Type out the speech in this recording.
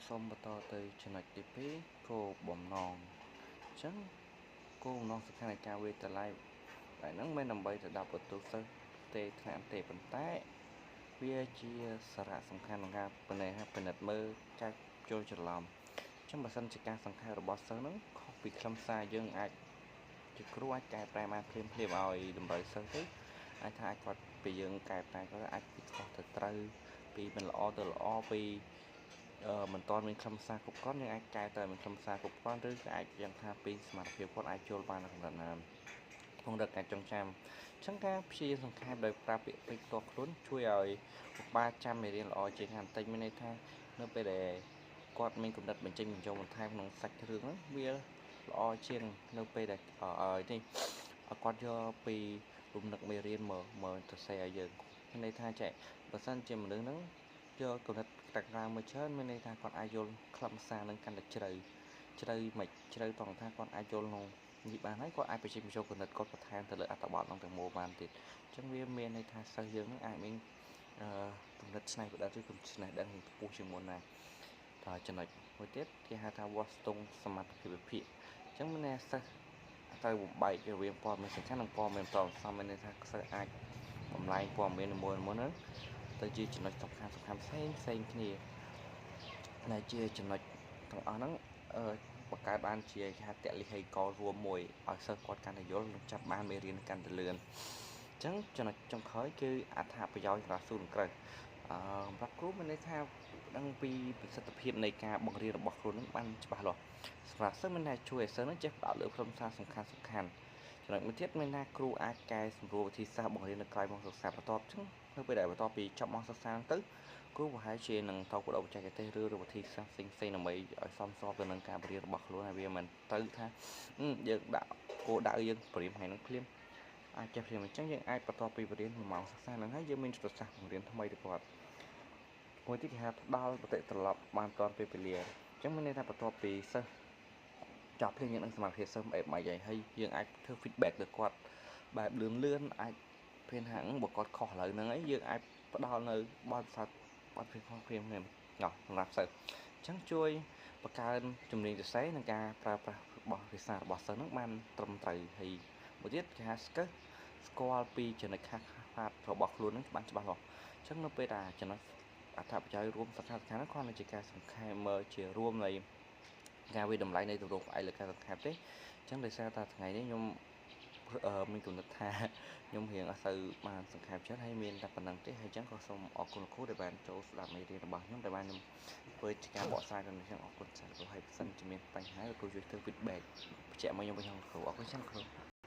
សូមបន្តទៅចំណុចទី2គោលបំណងអញ្ចឹងគោលបំណងសំខាន់នៃការវាយតម្លៃបែបហ្នឹងមិនដើម្បីទៅដល់បន្ទុកសិស្សទេថ្នាក់ទេប៉ុន្តែវាជាសារៈសំខាន់ក្នុងការពិនិត្យមើលការចូលច្រឡំអញ្ចឹងបើសិនជាការសង្ខេបរបស់សិស្សហ្នឹងខុសពីខ្លឹមសារយើងអាចជាគ្រូអាចកែប្រែបានភ្លាមភ្លាមឲ្យតម្រូវសិស្សទៅអាចថាអាចគាត់ពីយើងកែប្រែគាត់អាចពីខុសទៅត្រូវពីមិនល្អទៅល្អពីមិនទាន់មានខ្លឹមសារគ្រប់គ្រាន់យើងអាចកែទៅមានខ្លឹមសារគ្រប់គ្រាន់ឬក៏អាចយ៉ាងថាពីសមត្ថភាពគាត់អាចចូលបាននៅកម្រិតណាក្នុងរកការចងចាំអញ្ចឹងការព្យាយាមសង្ខេបដោយប្រើពាក្យពេចន៍ផ្ទាល់ខ្លួនជួយឲ្យពិបាកចាំមេរៀនល្អជាងហាបន្តិចមានន័យថានៅពេលដែលគាត់មានគំនិតបញ្ចេញបញ្ចូលបន្ថែមក្នុងសាច់រឿងហ្នឹងវាល្អជាងនៅពេលដែលឲ្យនេះគាត់យកពីរំលឹកមេរៀនមកមកទៅសេឲ្យយើងមានន័យថាចេះបើសិនជាមនុស្សហ្នឹងយកគំនិតតាក់ក្រៅមួយច្រើនមានន័យថាគាត់អាចយល់ខ្លឹមសារនឹងកាន់តែជ្រៅជ្រៅមិនជ្រៅត្រង់ថាគាត់អាចយល់ក្នុងនេះបានហើយគាត់អាចបញ្ចេញបញ្ចូលគំនិតគាត់បន្ថែមទៅលើអត្ថបទក្នុងទាំងមូលបានទៀតអញ្ចឹងវាមានន័យថាសិស្សយើងនឹងអាចមានអឺគំនិតច្នៃប្រឌិតឬគំនិតច្នៃដឹងខ្ពស់ជាងមុនណាតើចំណុចមួយទៀតគេហៅថាវាស់ស្ទង់សមត្ថភាពវិភាគអញ្ចឹងមានន័យសិស្សត្រូវបំបែករវាងព័ត៌មានសំខាន់និងព័ត៌មានបន្តសំមានន័យថាសិស្សអាចបំលែងព័ត៌មានមួយមួយហ្នឹងទៅជាចំណុចសំខាន់សំខាន់ផ្សេងផ្សេងគ្នាដែលជាចំណុចទាំងអស់ហ្នឹងអឺបង្កើតបានជាគេហៅតលិហីករួមមួយឲ្យសិស្សគាត់កាន់តែយល់និងចាប់បានមេរៀនកាន់តែលឿនអញ្ចឹងចំណុចចុងក្រោយគឺអត្ថប្រយោជន៍សម្រាប់សួរនឹងក្រៅអឺសម្រាប់គ្រូមានន័យថាដឹងពីប្រសិទ្ធភាពនៃការបង្រៀនរបស់ខ្លួននឹងបានច្បាស់លាស់សម្រាប់សិស្សមានន័យជួយឲ្យសិស្សនឹងចេះផ្ដោតលើខ្លឹមសារសំខាន់សំខាន់ចំណុចមួយទៀតមានថាគ្រូអាចកែសម្រួលវិធីសាស្ត្របង្រៀននៅក្រោយម៉ោងសិក្សាបន្ទាប់អញ្ចឹងនៅពេលដែលបន្ទាប់ពីចប់ម៉ោងសិក្សាទៅគ្រូប្រហែលជានឹងតបបច្ចេកទេសឬវិធីសាស្ត្រផ្សេងៗដើម្បីឲ្យសមស្របទៅនឹងការបង្រៀនរបស់ខ្លួនហើយវាមិនទៅថាយើងដាក់គោលដៅយើងបរៀនថ្ងៃហ្នឹងភ្លាមអាចចេះភ្លាមអញ្ចឹងយើងអាចបន្ទាប់ពីបរៀន1ម៉ោងសិក្សាហ្នឹងហើយយើងមានយុទ្ធសាស្ត្របង្រៀនថ្មីទៅគាត់មួយទៀតគេហៅផ្ដល់បតិត្រឡប់បានតាន់ពេលវេលាអញ្ចឹងមានន័យថាបន្ទាប់ពីសិស្សចប់ភ្លាមយើងនឹងសមត្ថភាពសិស្សអីមិនអីហើយយើងអាចធ្វើ feedback ទៅគាត់បែបលឿនលឿនអាចភៀនហាងបើគាត់ខុសឥឡូវហ្នឹងអីយើងអាចផ្ដល់នៅបទពិសោធន៍បទពិសោធន៍ភ្លាមភ្លាមណោះសម្រាប់សិស្សអញ្ចឹងជួយបង្កើនជំនាញសរសេរនិងការប្រើប្រាស់របស់ភាសារបស់សិស្សហ្នឹងបានត្រឹមត្រូវហើយមួយទៀតគេហៅស្កឹះស្គាល់ពីចំណុចខាតខាតរបស់ខ្លួនហ្នឹងបានច្បាស់លាស់អញ្ចឹងនៅពេលដែលចំណុចអត្ថប្រយោជន៍រួមសំខាន់សំខាន់ហ្នឹងគ្រាន់តែជាការសង្ខេបមើលជារួមនៃការវិតម្លៃនៃទម្រង់ផ្អែកលើការសង្ខេបទេអញ្ចឹងដោយសារតែថ្ងៃនេះខ្ញុំមានគំនិតថាខ្ញុំរៀងអត់សូវបានសង្ខេបច្រើនហើយមានតែប៉ុណ្្នឹងទេហើយអញ្ចឹងក៏សូមអរគុណលោកគ្រូដែលបានចូលស្ដាប់មេរៀនរបស់ខ្ញុំដែលបានខ្ញុំធ្វើជាការបកស្រាយដល់ខ្ញុំអរគុណច្រើនលោកគ្រូហើយបើសិនជាមានបញ្ហាលោកគ្រូជួយធ្វើ feedback បញ្ជាក់មកខ្ញុំវិញលោកគ្រូអរគុណច្រើនគ្រូ។